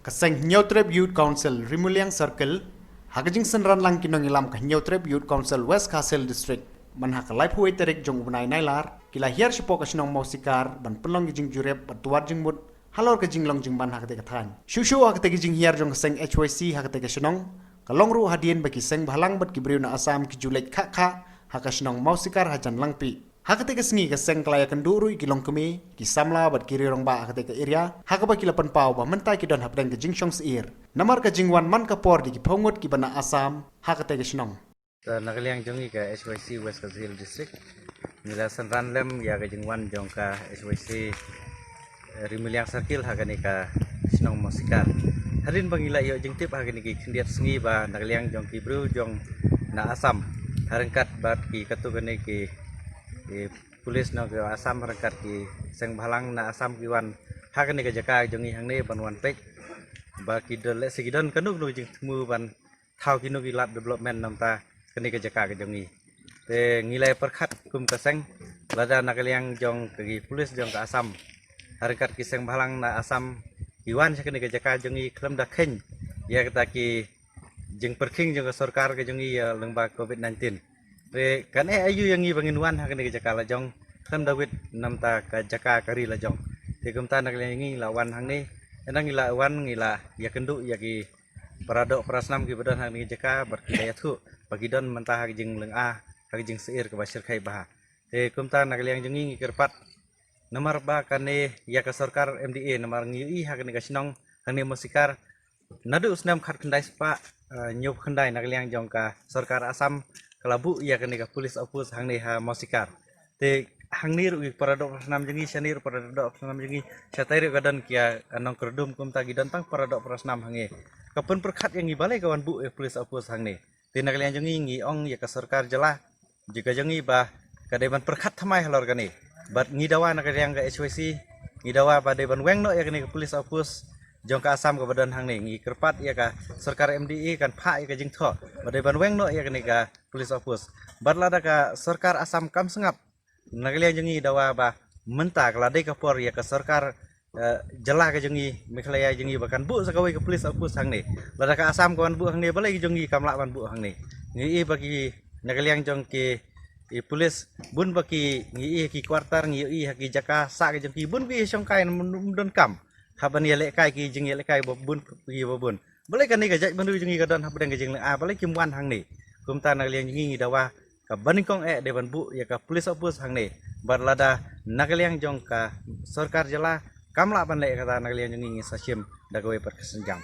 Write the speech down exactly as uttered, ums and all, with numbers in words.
Ka seng Hynñiewtrep Youth Council Rimuliang Circle, ha ka jingsynran lang ki nongïalam ka Hynñiewtrep Youth Council West Khasi Hills District, man ha ka laiphew tarik jong u bnai Nailar, ki la hiar shapoh ka shnong Mawsikar ban pynlong ki jingjurip bad tuar jingmut halor ka jinglong jingman ha katei ka thaiñ. Shuh shuh ha katei ka jinghiar jong ka seng H Y C ha katei ka shnong, ka long ruh hadien ba ki seng bhalang bad ki briew na Assam ki ju leit khah khah ha ka shnong Mawsikar hajan Langpih. Ha katei ka sngi ka seng ka la ïakynduh ruh ïa ki longkmie, ki samla bad ki rangbah ha katei ka area, ha kaba ki la pynpaw ba mynta ki don hapdeng ka jingshong syier. Namar ka jingwan man ka por da ki phew ngut kiba na Assam ha katei ka shnong. Te na ka liang jong ngi ka H Y C West Khasi Hills District, ngi la synran lem ïa ka jingwan jong ka H Y C, eh, Rimuliang Circle ha kane ka shnong Mawsikar. Hadien ba ngi la ïoh jingtip ha kine ki khyndiat sngi ba na ka liang jong ki briew jong na Assam, ha ryngkat bad ki katto katne ki, ki pulit na ka Assam, ha ryngkat ki seng bhalang na Assam ki wan ha kane ka jaka jong ngi hangne ban wan peit ba ki don, lehse ki don kano kano jingthmu ban thaw kino ki lad development namar kane ka jaka ka jong ngi. Te ngi la pyrkhat kum ka seng, lada na ka liang jong ka ki pulit jong ka Assam, ha ryngkat ki seng bhalang na Assam, ki wan sha kane ka jaka jong ngi khlem da kheiñ ïa kata ki jingpyrkhing jong ka sorkar ka jong ngi ïa lyngba covid nineteen. Te kan eh aïu ïa ngi ba ngin wan ha kane ka jaka la jong khlem da wit namar ka jaka ka ri la jong. Te kumta na ka liang ngi la wan hangne, ynda ngi la wan ngi la ïakynduh ïa ki para doh para snam kiba don ha kane ka jaka bad ki la ïathuh ba ki don mynta ha ka jinglynga, ha ka jingsyier kaba shyrkhei bha. Te kumta na ka liang jong ngi ngi kyrpad namar ba kane ïa ka sorkar M D A, namar ngi ïohi ha kane ka shnong hangne Mawsikar, naduh snem khatkhyndai spah, eh, hynñiewphew khyndai na ka liang jong ka sorkar Assam ka la buh ïa kane ka police outpost hangne ha Mawsikar. Te hangne ruh ki para doh para snam jong ngi, shane ruh para doh para snam jong ngi, shatai ruh ka don ki, eh, nongkyrdum, kumta ki don tang para doh para snam hangne. Ka pynpyrkhat ïa ngi balei ka wan buh ïa police outpost hangne. Te na ka liang jong ngi ngi ong ïa ka sorkar jylla, jong ka jong ngi ba ka dei ban pyrkhat thymmai halor kane. Bad ngi dawa na ka liang ka H Y C, ngi dawa ba dei ban weng noh ïa kane ka police outpost jong ka Assam kaba don hangne. Ngi kyrpad ïa ka sorkar M D A kan phah ïa ka jingthoh ba dei ban weng noh ïa kane ka police outpost. Bad lada ka sorkar Assam kam sngap, na ka liang jong ngi dawa ba mynta ka la dei ka por ïa ka sorkar, eh, jylla ka jong ngi, Meghalaya jong ngi, ba kan buh sa kawei ka police outpost hangne. Lada ka Assam ka wan buh hangne, balei ki jong ngi kam lah ban buh hangne. Ngi ïohi ba ki na ka liang jong ki, ki police bun ba ki, ngi ïohi ki quarter, ngi ïohi ha ki jaka sah ka jong ki, bun ki shongkai, ym don kam hap ban ïalehkai ki jingïalehkai ba bun ki ba bun. Balei kane ka jaitbynriew jong ngi ka don hapdeng ka jinglynga, balei kim wan hangne. Kumta na ka liang jong ngi ngi dawa kaba nyngkong eh dei ban buh ïa ka police outpost hangne. Bad lada na ka liang jong ka sorkar jylla kam lah ban leh kata, na ka liang jong ngi ngi sa shim da kawei pat ka sienjam.